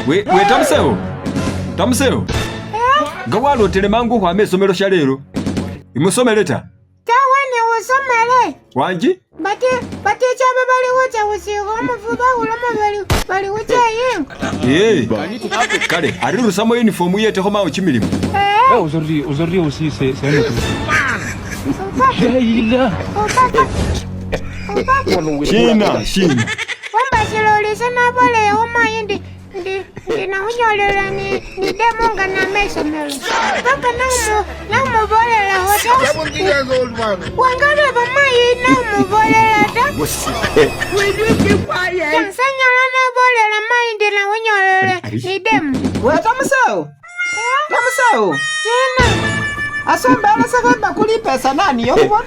We we tamusewo. Tamusewo. Nga walotele mangu ukhwama esomelo sha lelo. Imusomele ta. Tawe niwusomele. Wanji? Bati baticha aba bali khucha khusikha omufu bakhuloma bali bali khucha eyingo. Ee. Kale ari rusamo uniform uyetekho mawo chimilimo. Eh, Aujourd'hui, aujourd'hui aussi, c'est un autre. Papa, oh papa. Oh papa. Shina, shina. Wambasile olise naboleyekho mayi ndi ndi ndi nakhunyolela ni nidemo nga nama esomelo. Papa namu namubolelakho ta. Wangareba mayi namubolela ta. Tansanyala nabolela mayi ndi nakhunyolela nidemo. We tamusewo. Tamusewo. China. Asombela sekhemba kuli ipesa nani yokhubona.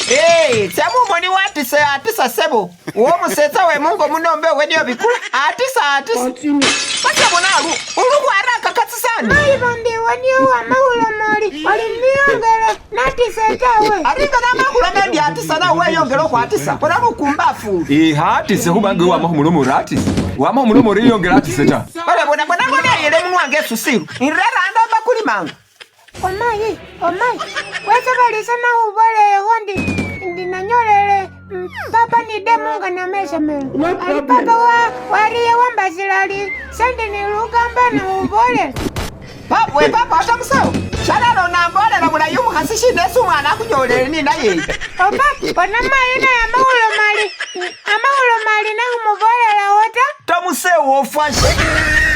Hey, tsa mumoni watisa atisa sebo. Uwo musetsa we mungo munombe we niyo bikula. Atisa atisa. Batya bona alu ulukhwara kakatsisani. Mayi bambi waniyo wamahuloma oli oli niyongele natisa tawe. Aringa namakhuloma endi atisa nawe weyongela okhwatisa. Bona lukumbafu. Ee, hatise khubanga iwe wama khumulomo uri atise. Wama khumulomo uri iyongela atise ta. Bale bona bona bona yele munwange esusiru. Nrera anda bakuli mangu. Omayi, omayi, wese balisa nakhuboleyekho ndi ndi nanyolele papa nidemo nga namesomelo. Ali papa wa wariye wambasile ali sendi nilukamba nakhubolele. Papa we papa atamusewo. Shalalo nambolela bulayi umukhasi shina esi umwana akhunyolele ninaye. Opa, bona mayi naye amahuloma ali amahuloma ali nakhumubolelawo ta. Tamusewo ofashe.